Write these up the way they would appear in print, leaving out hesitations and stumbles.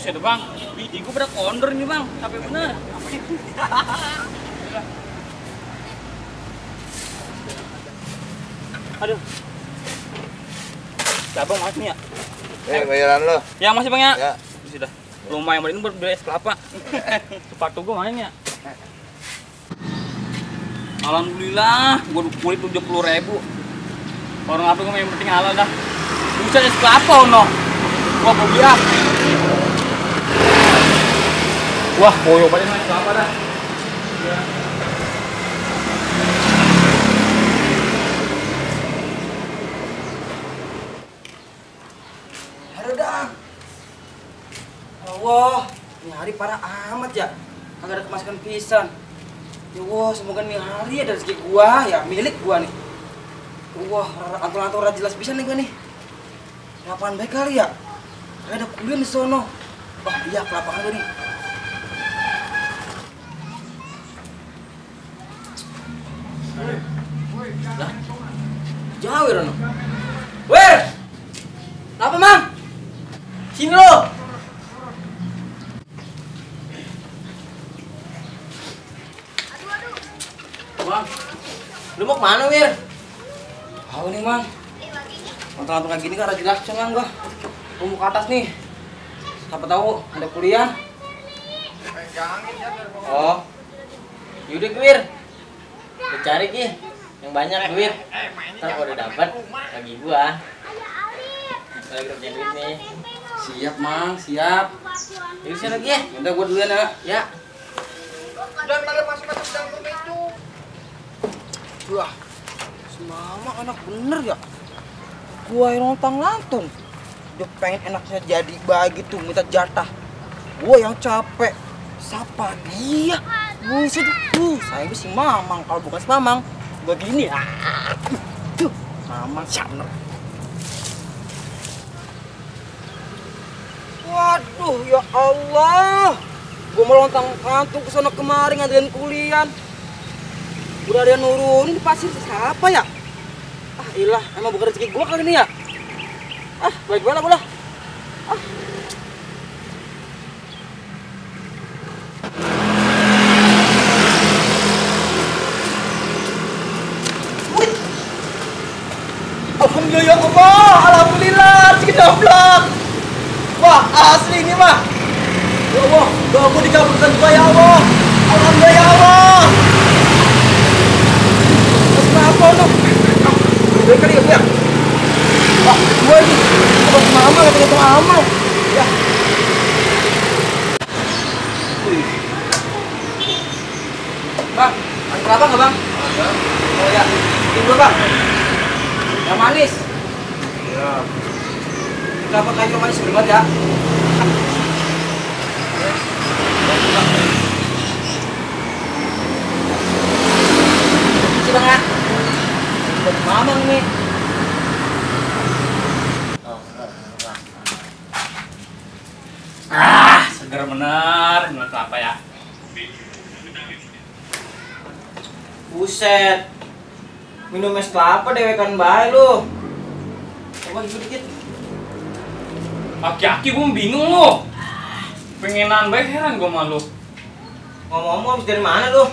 Buset bang, biji gue pada kondor nih bang, capek bener. Aduh. Ya bang, maaf nih ya. Bayaran lo. Ya masih bang ya. Ya. Sudah. Lumayan ini buat beli es kelapa. Sepatu gue main ya. Alhamdulillah, gue kulit 70.000. Orang apa gue yang penting halal dah. Bisa es kelapa no. Gua mau beli ah. Wah, boyo banget es kelapa dah. Ya. Dang. Allah, ini hari parah amat ya. Kagak ada kemasukan pisan. Ya Allah, semoga nih hari ada rezeki gua ya, milik gua nih. Wah, antul-antul jelas bisa nih gua nih. Lapangan baik kali ya. Ada kuliah di sono. Wah, iya kelapangan gua nih. Lah. Jauh ya, Rono. Wer! Apa, Mang? Sini lo. Bang, lu mau kemana, Wir? Tahu nih, Mang. Antung-antung kayak gini kan rajin laksana kan gua. Gua mau ke atas nih. Siapa tahu ada kuliah. Oh. Yaudah, Wir. Gua cari Ki. Yang banyak, Wir. Ntar kalau udah dapat bagi gua. Lagi kerjain duit nih. Siap, Mang, siap. Yuk sini lagi ya. Udah gua duluan ya. Ya. Dan pada masuk ke dalam itu. Wah. Si Mama anak bener ya. Gua yang lontang-lantung. Udah pengen enaknya jadi begitu minta jatah. Gua yang capek. Siapa dia? Buset. Saya si Mamang. Kalau bukan si Mamang, gua gini. Tuh, Mamang Shamner. Waduh, ya Allah. Gua mau lontang-lantung ke sana kemari ngandelin kuliah. Udah ada yang nurunin di pasir siapa ya? Ah, ilah, emang bukan rezeki gua kali ini ya? Ah, baik banget lah. Ah. Wih. Alhamdulillah ya Allah, alhamdulillah, rezeki doublak. Wah, asli ini mah. Ya Allah, doaku dikabulkan gua ya Allah. Alhamdulillah ya Allah. Apa lo? Udah kali ya, Bu ya? Wah, gua ini abang Mama kata Mama. Ya. Bang, ada kelapa nggak bang? Ada. Oh ya, ini dulu bang. Yang manis. Ya. Kelapa kayu manis banget ya. Bang ya, buat Mamang nih. Seger bener kelapa ya. Buset, minum es kelapa dewekan bae lu. Coba ibu dikit. Aki-aki gue bingung lu. Pengenan baik heran gue malu. Ngomong-ngomong habis dari mana lu?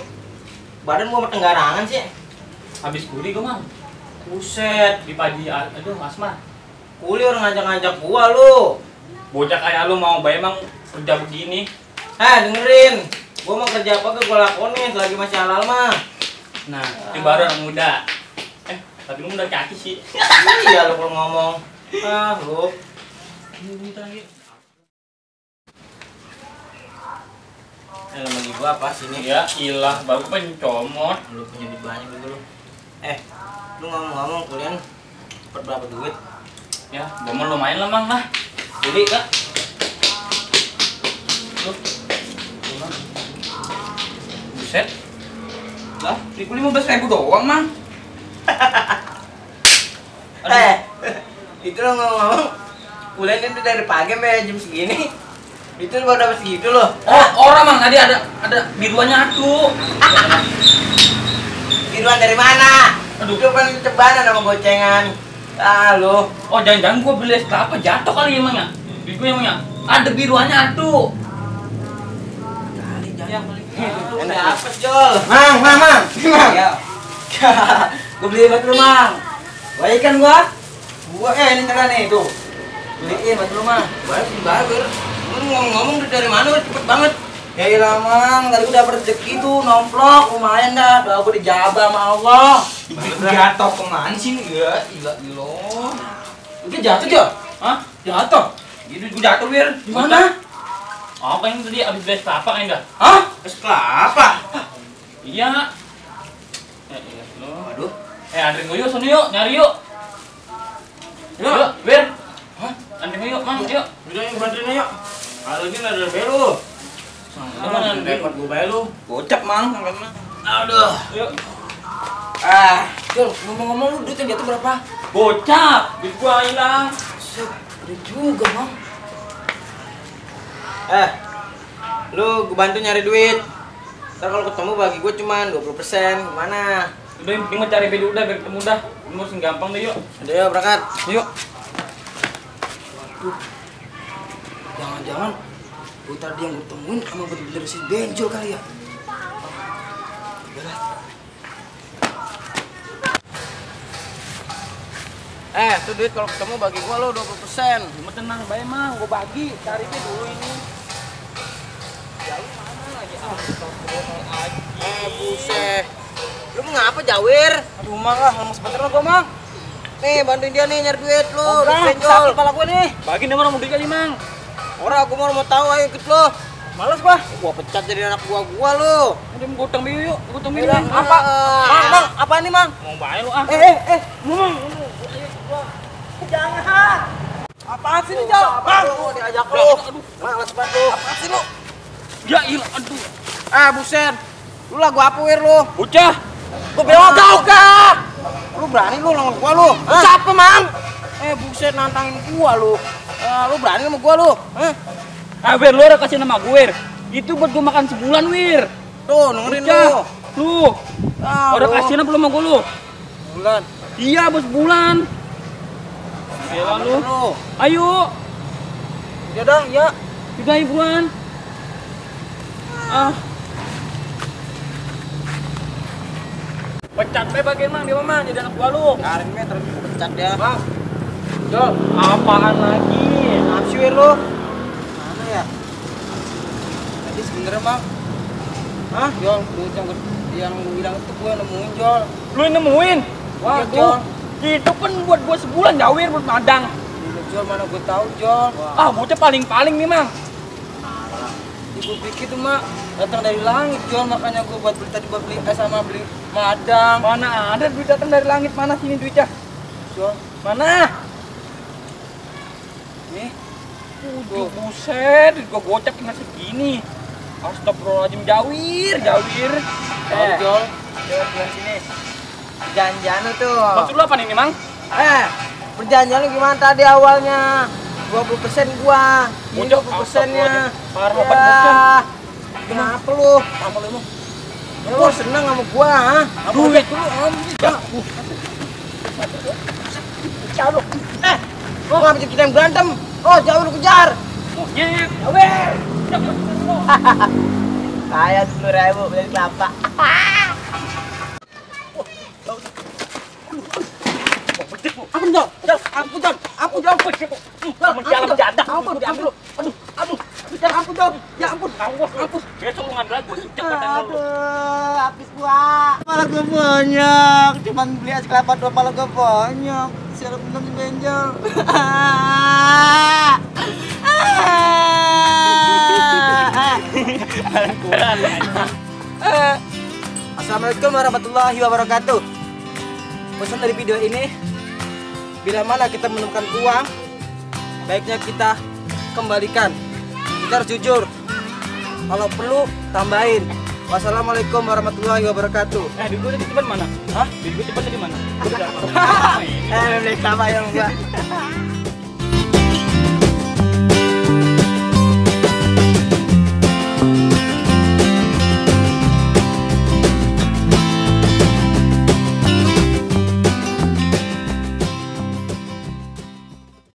Badan gua tenggarangan sih. Habis kuli gue mang. Buset, Di pagi, aduh asma. kuli orang ngajak-ngajak gua lu. Bocah kayak lu mau bayar emang kerja begini. Dengerin. Gua mau kerja apa ke gua lakonin selagi masih halal mah. Nah, itu baru anak muda. Tapi lu udah kaki sih. Iya lu kalau ngomong. Lu. Lagi gua apa sini? Ya ilah, baru pencomot. Lu punya duit banyak gitu lu. Lu ngomong-ngomong kuliah dapat berapa duit? Ya, gua mau lumayan lah mang lah. Beli kak. Tuh. Buset. Lah, di kuli 15.000 doang mang. Itu lo ngomong kuliah itu dari pagi sampai jam segini. Itu baru dapat segitu loh. Oh, orang mang tadi ada biruannya aku. Biruan dari mana? Aduh. Itu kan cebanan sama gocengan. Lo. Oh, jangan-jangan gua beli es kelapa jatuh kali emang ya? Duit gue emang ya? Ada biruannya atuh. Enak apa, Jol? Mang. Ya. Gua beliin buat lu, Mang. Baik kan gua? Ini cara nih, tuh. Beliin buat lu, Mang. Bagus. Lu ngomong dari mana? Cepet banget. Ya ilah, Mang. Tadi gua dapet rezeki tuh, nomplok. Lumayan dah. Doa gua dijabah sama Allah. Jatuh kemana sih nih? Ya, ilah. Udah jatuh, Jol? Hah? Jatuh? Gitu gue jatuh, Wir. Gimana? Apa yang tadi abis beli kelapa kan enggak? Hah? Es kelapa. Iya. Ya iya lo. Aduh. Anterin gue yuk, sono yuk, nyari yuk. Yuk, Wir. Hah? Anterin gue yuk, Mang, yuk. Udah yang bantuin aja. Kalau ini ada belu. Mana Dapat gue belu. Gocap, Mang. Angkatnya. Aduh, yuk. Jol, ngomong-ngomong lu duit yang jatuh berapa? Bocap, duit gua hilang. Udah juga, Mang. Lu gue bantu nyari duit. Ntar kalau ketemu bagi gue cuman 20%. Gimana? Udah yang penting cari beda udah biar ketemu dah. Ini sing gampang deh yuk. Udah yuk, berangkat. Yuk. Jangan-jangan gue tadi yang gue temuin sama bener-bener si benjol kali ya. Udah lah. Tuh duit kalau ketemu bagi gua lo 20%. Cuma tenang bae mah, gua bagi. Cari deh dulu ini. Jauh mana lagi? Buset. Lu mau ngapa Jawir? Aduh, Mang lah, lemes banget lo gua, Mang. Nih, bantuin dia nih nyari duit lu. Benjol. Kepala gua nih. Bagi nomor mau duit kali, Mang. Ora, gua mau tahu ayo ikut lo. Males gua. Gua pecat jadi anak gua lu. Udah mau gotong biu yuk, gotong biu. Apa? Mang, apa ini, Mang? Mau bae lu ah. Mang. Jangan. Apaan sih lu, Jol? Bang, diajak lu. Males banget lu. Apaan sih lu? Ya ilah, aduh. Buset. Lu lah gua apuir lu. Bocah. Gua bilang kagak. Lu berani lu lawan gua lu. Siapa, Mang? Buset nantangin gua lu. Lu berani sama gua lu. Wir, lu udah kasih nama gue, Wir. Itu buat gua makan sebulan, Wir. Tuh, dengerin Bocah. lu. Tuh. Udah kasih nama belum sama gua lu? Bulan. Iya, bos bulan. Bela lu. Ayo. Ya dah, ya. Udah ayo bulan. Pecat be bagian Mang, dia Mang jadi anak gua lu. Karin me terus pecat dia. Bang. Jol, apaan lagi? Nafsu lu. Mana ya? Tadi sebenernya, Bang. Jol, duit yang lu bilang itu gue nemuin, Jol. Lu yang nemuin? Wah, Jol. Itu kan buat gua sebulan Jawir buat madang. Jol, mana gue tahu, Jol. Bocah paling-paling nih, Mang. Ibu pikir tuh, Mak, datang dari langit, Jol. Makanya gue buat beli sama beli madang. Mana ada duit datang dari langit? Mana sini duitnya? Jol, Mana? nih. Buset, gua gocap tinggal segini. Astagfirullahaladzim, Jawir. Jol. Jol, bulan sini. Perjanjian lu tuh. Maksud lu apa nih, Mang? Perjanjian lu gimana tadi awalnya? 20% gua. Ini 20%-nya. Parah banget. Kenapa lu? Apa lu emang? Lu seneng sama gua, ha? Duit lu Jauh. Gua nggak bisa kita yang berantem. Jauh lu kejar. Monyet, Jawir. Saya 10.000 beli kelapa. Ampun, Jol. Ampun, Jol. Menjalan jadak. Ampun. Aduh. Ampun, Jol. Ya ampun. Besok lu ngambil lagi, gua injek badan lu. Habis gua. Malah gua banyak. Cuman beli es kelapa doang malah gua banyak. Siapa bener benjol. Assalamualaikum warahmatullahi wabarakatuh. Pesan dari video ini, bila mana kita menemukan uang, baiknya kita kembalikan. Kita harus jujur. Kalau perlu tambahin. Wassalamualaikum warahmatullahi wabarakatuh. Duit gua tadi mana? Duit gua tadi mana? Beli kelapa yang gua.